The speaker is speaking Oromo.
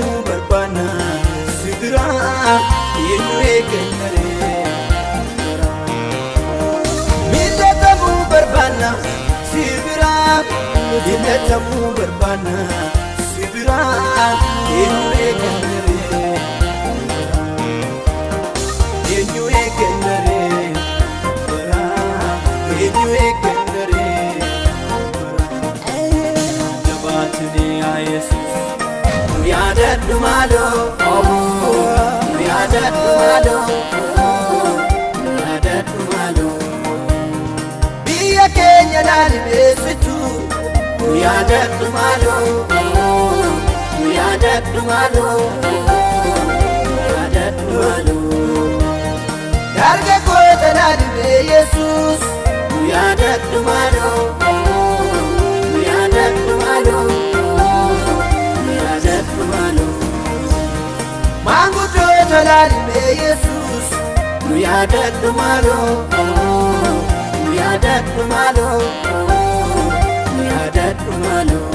Miilatamuu barbaanna si biraa eenyu eeggannaree? Miilatamuu barbaanna si biraa, miilatamuu barbaanna si biraa eenyu eeggannaree? Eenyu eeggannaree? Eenyu eeggannaree? Jabaatanii yaa Yesuus nu yaadadhu maaloo, nu yaadadhu maaloo, nu yaadadhu maaloo. Biyya keenya laalibeessitu nu yaadadhu maaloo, nu yaadadhu maaloo, nu yaadadhu maaloo. Dargaggoota laalibee Yesuus nu yaadadhu maaloo, nu yaadadhu maaloo, nu yaadadhu maaloo. Maanguddoota laalibee Yesuus nu yaadadhu maaloo, nu yaadadhu maaloo, nu yaadadhu maaloo.